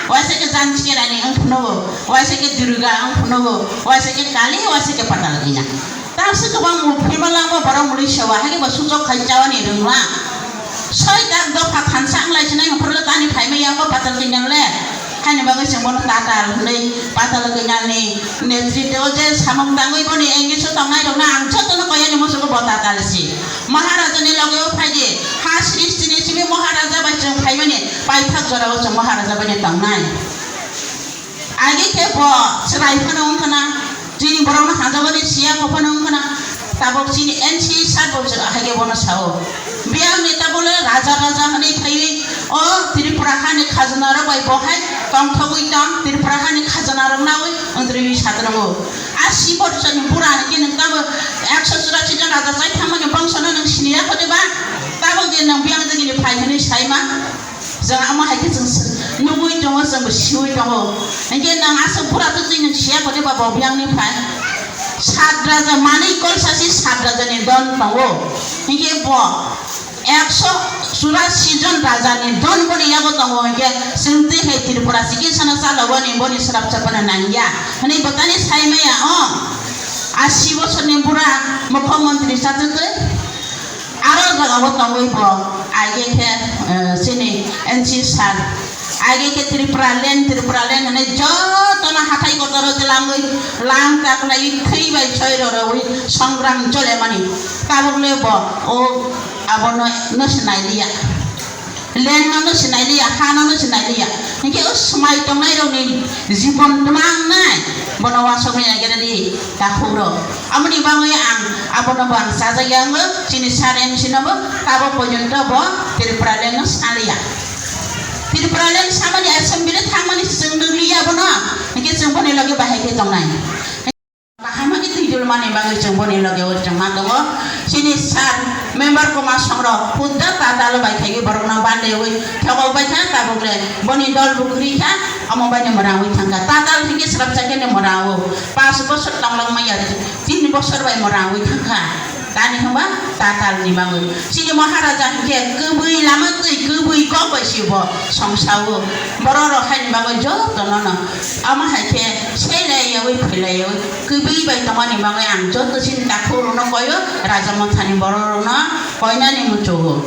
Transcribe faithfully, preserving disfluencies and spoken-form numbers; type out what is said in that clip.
Waisa khe Jansi khe Rani wng phano bo, waisa khe Durga wng phano bo, waisa khe Kali, waisa khe Patal Kanya. Tang se kwbang mung phirma langma borok muli sewa, hai khe bo suchok khai chawani rwngma. Soi dak dopha thansa wng lai sinai, hwnphru le tani phaima ya bo Patal Kanya le. Haini bagwi chwng bono Tatal hwnwi Patal Kanya ni netritwo je samung tangwi boni enggiso tongnai rokno ang jotono koyani muchungo bo Tatal si. Maharaja ni loge o phai di, ha srishti ni simi Maharaja bai chwng phaimani, paithak jora o chwng Maharaja bai ni tongnai. Agi khe bo chwrai phano wngkhana, chini borokno hanjagani siya kho phano wngkhana, tabok chini N C sir bo chwng ahai khe bono sao. Biyang ni tabole raja raja hwnwi phaiwi o Tripura hani khajana rok bai bo hai tongthogwi tong, Tripura hani khajana rok nawi wngtwrwi satrango. A sibor chani bura hwnkhe nwng tamo ekso churasi jon raja chai thangmani bongsono nwng siniya kho de ba? Tabok de nwng biyang jagini phai hwnwi saima? Chwng amo hai khe chwng s-, nugwi tongo, chwng bo siwi tongo. Hinkhe nang aswk bura twi twi nung siya kho de ba bo biyang ni phai? Sat raja manwi kol sasi sat raja ni don tongo. Hinkhe bo ekso churasi jon raja ni don boni yago tongo hinkhe chwng twi hai Tripura chikitsa no chalogwani boni swrapsa phano nangya. Hwnwi bo tani sai maya o. Asi bosor ni bura mukhyamantri chatwi twi. Aro jagao tongwi bo, age khe, eh, chini N C sir, age khe Tripura land, Tripura land hwnwi jotono hathai kotoro twlangwi lang taklai thwi bai soi rorwi songram cholemani. Tabukle bo o abono no sinai liya. Land no no sinai liya, ha no no sinai liya. Hinkhe o swmai tongnai rokni jibon twmang nai, bono wasogwi nai gana di takhuk rok. Amoni bagwi ang abono bo ang chajakya wngwi chini sir M C no bo tabok porjonto bo Tripura land no saliya. Tripura land samani assembly thangmani chwng nukliya bono, hinkhe chwng boni loge bahai khe tongnai. Kaham khe twi dulmani bagwi chwng boni loge o chwng ma tongo. Chini sir member kwma songrok hudda tatal bai khaiwi borokno bandaiwi thokok bai kha, tabuk le boni dol bo kwrwi kha, omo bai no mwrangwi thang kha. Tatal hinkhe swrapsa khe no mwrango. Pash bosor tong lang manya, tin bosor bai mwrangwi thang kha. Tani hwnba tatal ni bagwi. Chini Maharaja hinkhe kwbwi lama twi kwbwi kok bai si bo songsa o. Borok rok haini bagwi joto no no. Omo hai khe selai yawi phelai yawi kwbwi bai tongmani bagwi ang joto chini takhuk rok no koyo, raja motha ni borok rok no koinani muchungo.